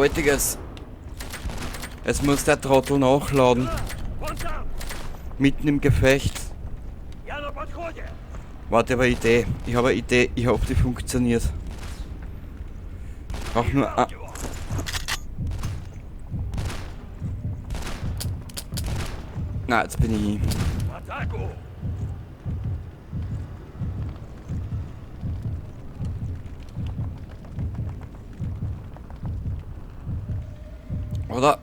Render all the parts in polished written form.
Gewaltiges. Es muss der Trottel nachladen. Mitten im Gefecht. Warte, aber Idee. Ich habe eine Idee. Ich hoffe, die funktioniert. Brauch nur ein. Na, jetzt bin ich. Oder?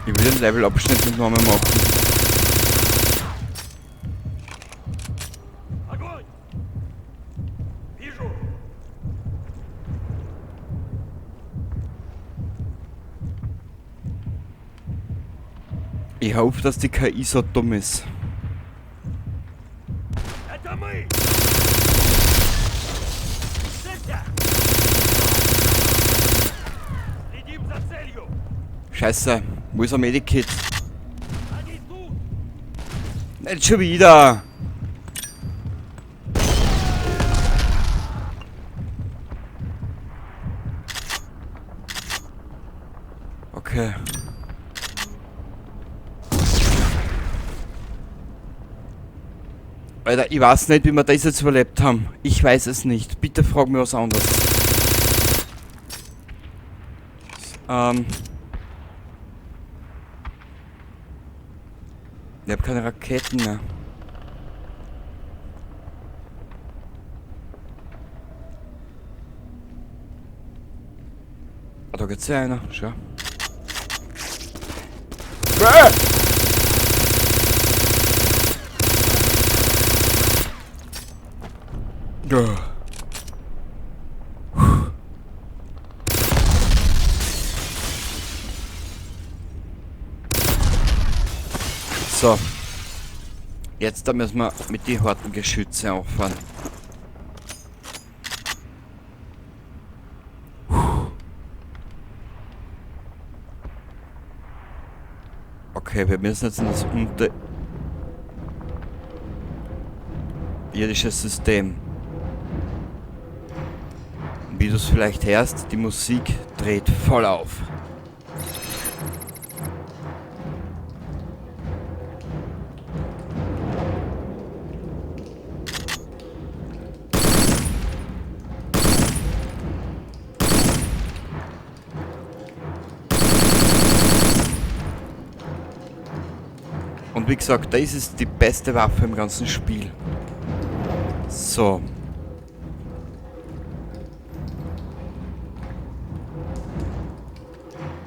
Ich will den Levelabschnitt nicht nochmal machen. Ich hoffe, dass die KI so dumm ist. Scheiße, wo ist ein Medikit? Nicht schon wieder! Okay. Alter, ich weiß nicht, wie wir das jetzt überlebt haben. Ich weiß es nicht. Bitte frag mir was anderes. Ich hab keine Raketen mehr. Ah, da geht's ja einer. Schau. Ah! So. Jetzt da müssen wir mit den harten Geschütze auffahren. Okay, wir müssen jetzt in das unterirdische System. Wie du es vielleicht hörst, die Musik dreht voll auf. Und wie gesagt, das ist die beste Waffe im ganzen Spiel. So.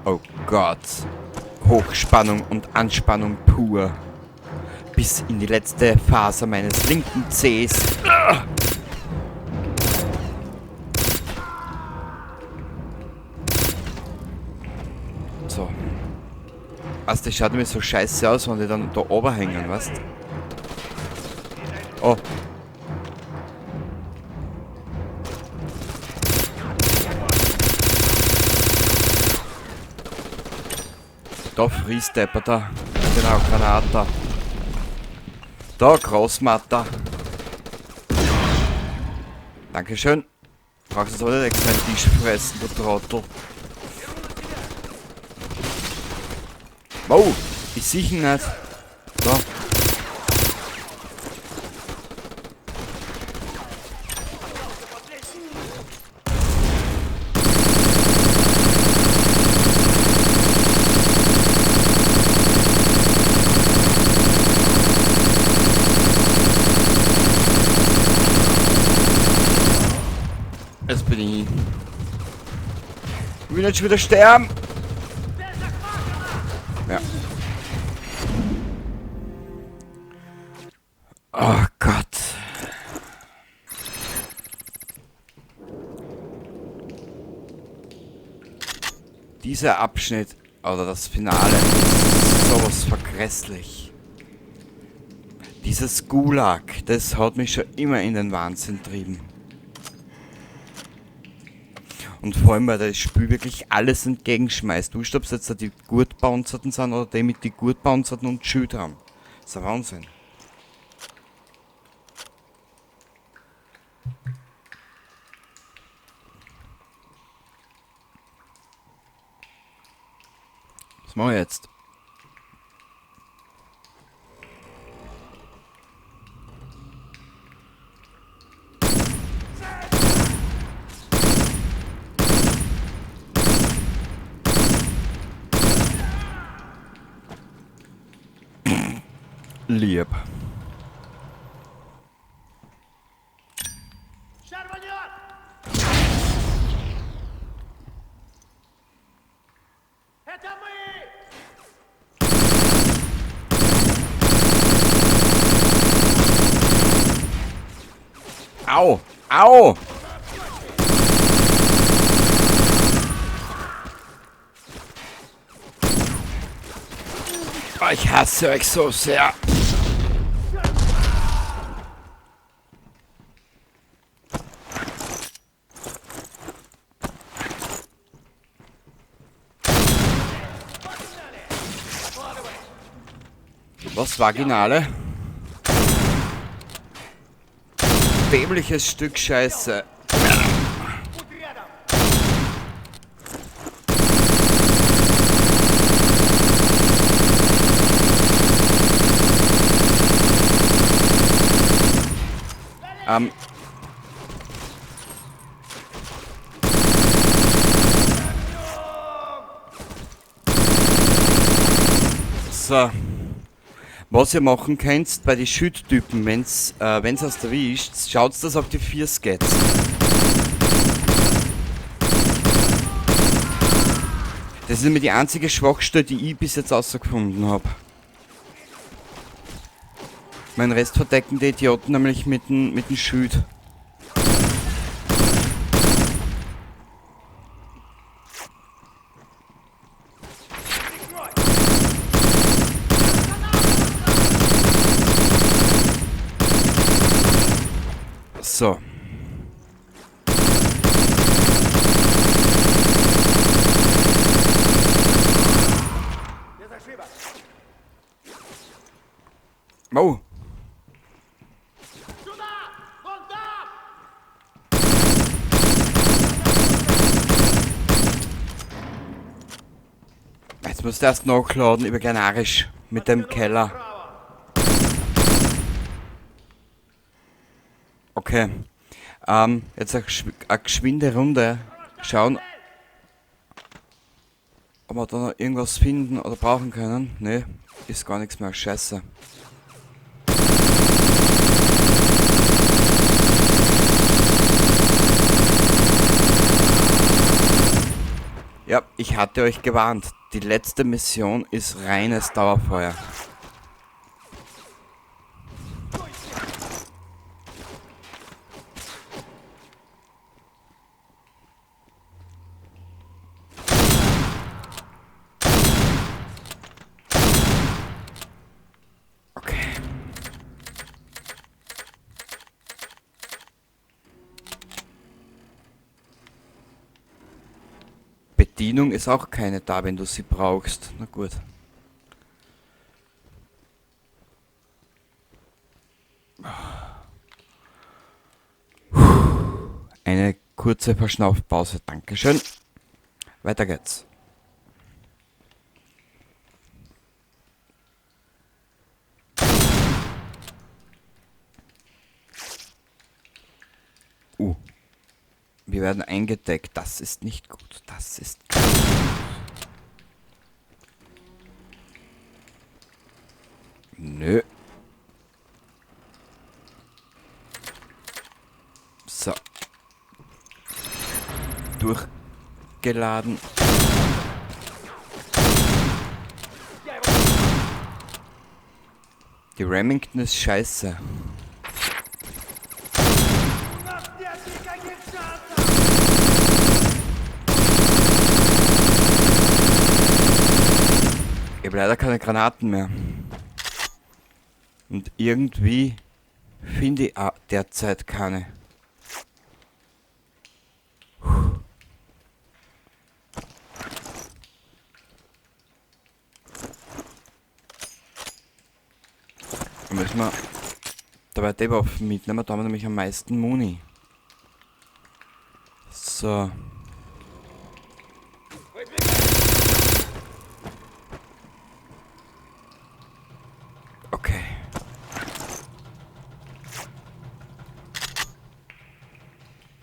Oh Gott. Hochspannung und Anspannung pur. Bis in die letzte Phase meines linken Zehs. So. Also das schaut mir so scheiße aus, wenn die dann da oben hängen, weißt? Oh. Da frisst der da. Genau, Granata. Da, Großmatter. Dankeschön. Brauchst du jetzt nicht extra einen Tisch fressen, du Trottel. Wow, ich sehe ihn nicht. Da. Jetzt bin ich. Ich will nicht schon wieder sterben. Ja. Oh Gott. Dieser Abschnitt, oder das Finale, ist sowas vergrässlich. Dieses Gulag, das hat mich schon immer in den Wahnsinn getrieben. Und vor allem, weil das Spiel wirklich alles entgegenschmeißt. Wurscht, ob es jetzt die gut panzerten sind oder die mit die gut panzerten und Schild haben. Das ist ein Wahnsinn. Was machen wir jetzt? Lieb. Au! Au! Ich hasse euch so sehr. Was, Vaginale? Dämliches Stück Scheiße. So. Was ihr machen könnt bei den Schildtypen, wenn's euch erwischt, schaut, dass auf die Füße geht. Das ist nämlich die einzige Schwachstelle, die ich bis jetzt rausgefunden hab. Mein Rest verdecken die Idioten nämlich mit dem Schild. So. Oh. Jetzt musst du erst nachladen über Genarisch mit dem Keller. Okay. Jetzt eine geschwinde Runde. Schauen, ob wir da noch irgendwas finden oder brauchen können. Ne, ist gar nichts mehr. Scheiße. Ja, ich hatte euch gewarnt. Die letzte Mission ist reines Dauerfeuer. Okay. Bedienung ist auch keine da, wenn du sie brauchst. Na gut. Eine kurze Verschnaufpause. Dankeschön. Weiter geht's. Wir werden eingedeckt. Das ist nicht gut. Das ist gut. Nö. So. Durchgeladen. Die Remington ist scheiße. Ich habe leider keine Granaten mehr. Und irgendwie finde ich derzeit keine. Da müssen wir dabei die Waffen mitnehmen, da haben wir nämlich am meisten Muni. So. Okay.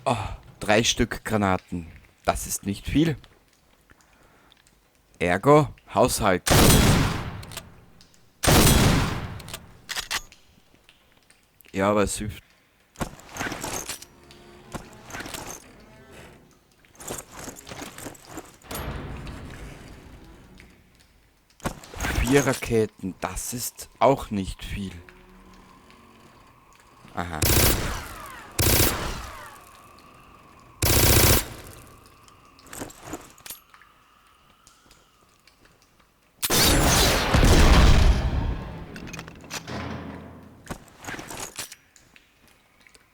Oh, 3 Stück Granaten. Das ist nicht viel. Ergo, Haushalt. Ja, aber es hilft. 4 Raketen, das ist auch nicht viel. Aha.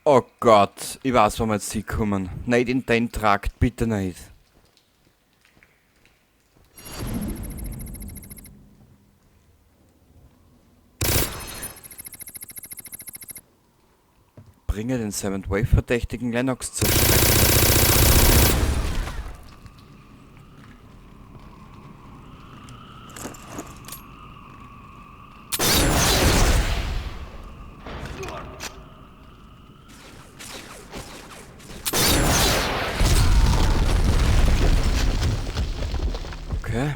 Oh Gott, ich weiß, wo wir jetzt hinkommen. Nicht in den Trakt, bitte nicht. Bringe den Seventh Wave Verdächtigen Lennox zur Strecke. Okay.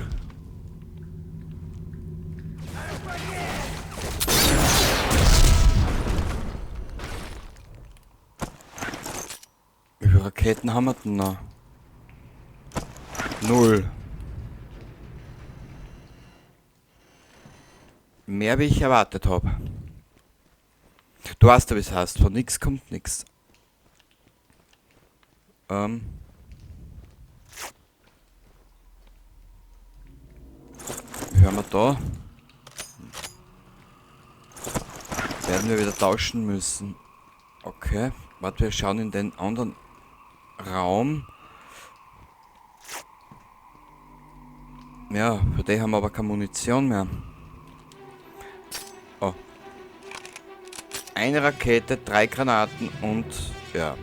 Wie viele Raketen haben wir denn noch? 0. Mehr wie ich erwartet hab. Du weißt ja, wie es heißt. Von nix kommt nix. Hören wir da? Werden wir wieder tauschen müssen. Okay. Warte, wir schauen in den anderen Raum. Ja, für die haben wir aber keine Munition mehr. Oh. Eine Rakete, 3 Granaten und... ja.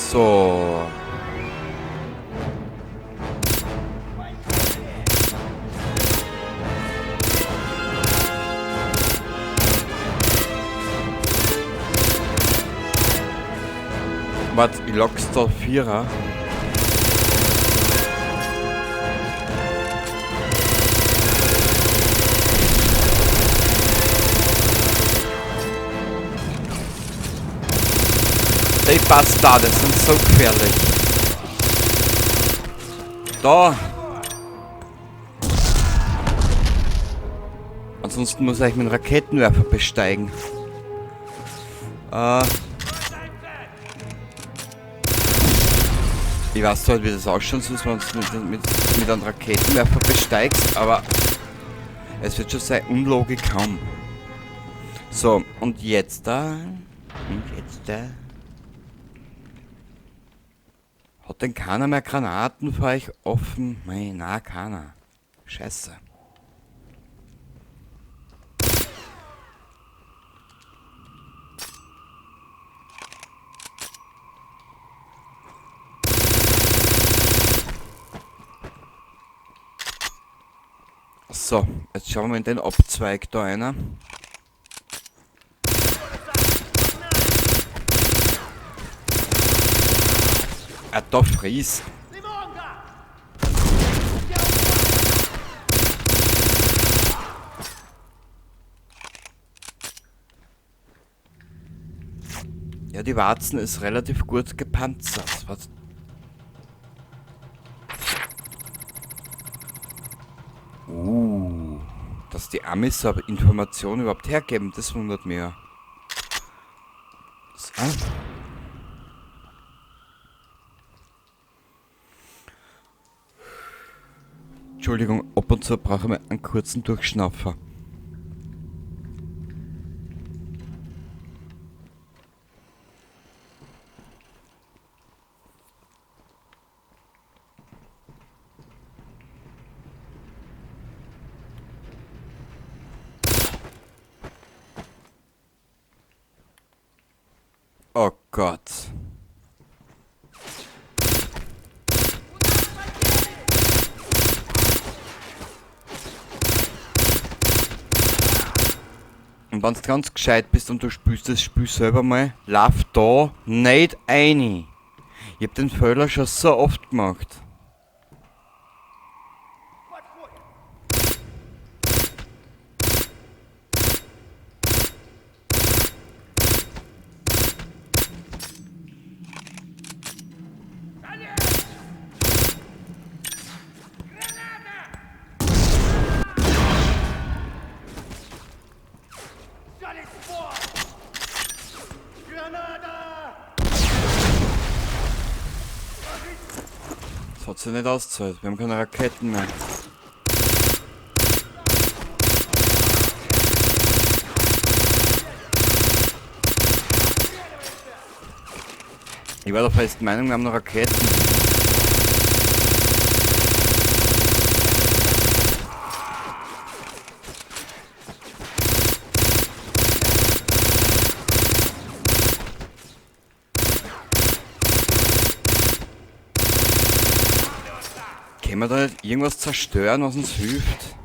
So. Warte, ich lock's da 4er. Die Bastarde sind so gefährlich. Da! Ansonsten muss ich mit dem Raketenwerfer besteigen. Ich weiß zwar nicht, wie das ausschaut, sonst wenn du mit einem Raketenwerfer besteigst, aber es wird schon seine Unlogik haben. So, und jetzt da. Und jetzt da. Hat denn keiner mehr Granaten für euch offen? Nein, na, keiner. Scheiße. So, jetzt schauen wir in den Abzweig da rein. Ah, da fries. Ja, die Warzen ist relativ gut gepanzert. Was? Dass die Amis so Informationen überhaupt hergeben, das wundert mich ja. So. Entschuldigung, ab und zu brauche ich mal einen kurzen Durchschnaufer. Gott. Und wenn du ganz gescheit bist und du spielst das Spiel selber mal, lauf da nicht rein. Ich hab den Fehler schon so oft gemacht. Das hat sich nicht ausgezahlt. Wir haben keine Raketen mehr. Ich war der festen Meinung, wir haben noch Raketen. Können wir da nicht irgendwas zerstören, was uns hilft?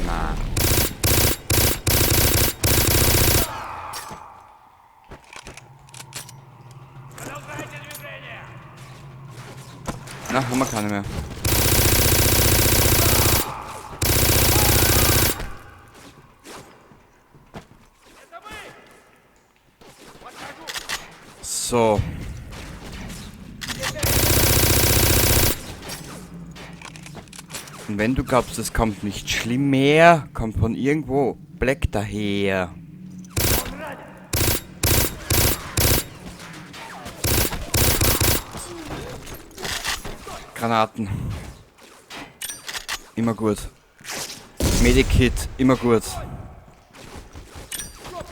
Na. Na, haben wir keine mehr. So. Und wenn du glaubst, es kommt nicht schlimm mehr, kommt von irgendwo Black daher. Granaten. Immer gut. Medikit, immer gut.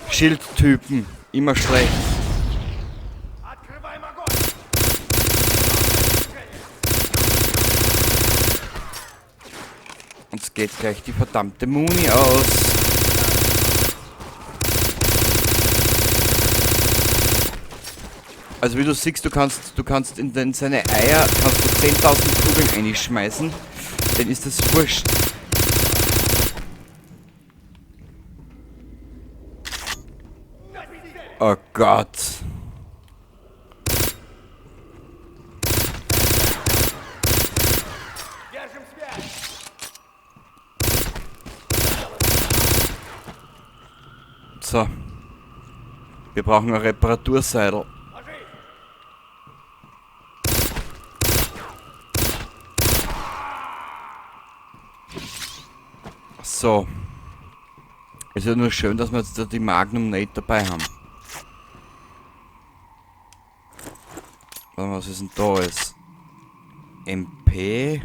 Schildtypen, immer schlecht. Uns geht gleich die verdammte Muni aus. Also wie du siehst, du kannst in seine Eier kannst du 10.000 Kugeln einschmeißen, dann ist das wurscht. Oh Gott. So. Wir brauchen ein Reparaturseil. So. Ist ja nur schön, dass wir jetzt da die Magnum nicht dabei haben. Warte mal, was ist denn da jetzt? MP.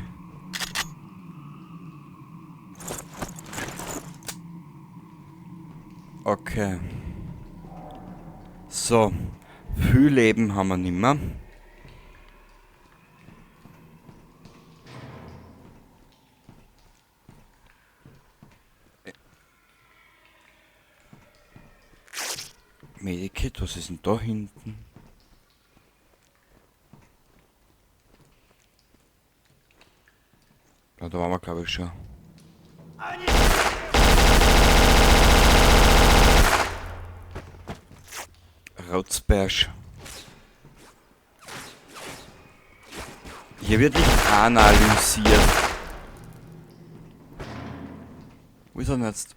Okay. So. Viel Leben haben wir nimmer. Medikit, was ist denn da hinten? Ja, da waren wir, glaube ich, schon. Rotzberg. Hier wird nicht analysiert. Wo ist er denn jetzt?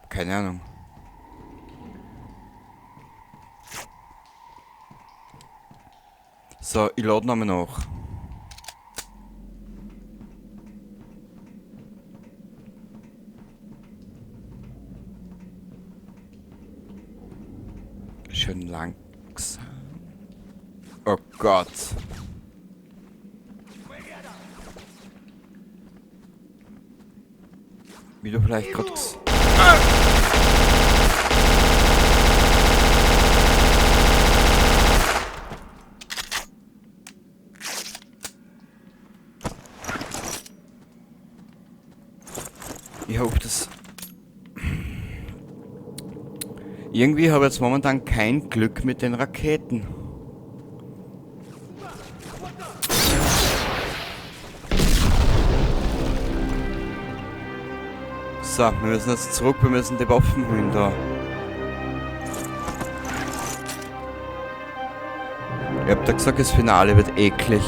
Keine Ahnung. So, ich lade nochmal nach. Schön langsam. Oh Gott. Wie du vielleicht gerade Ich hoffe, das... Irgendwie habe ich jetzt momentan kein Glück mit den Raketen. So, wir müssen jetzt zurück, wir müssen die Waffen holen da. Ich hab da gesagt, das Finale wird eklig.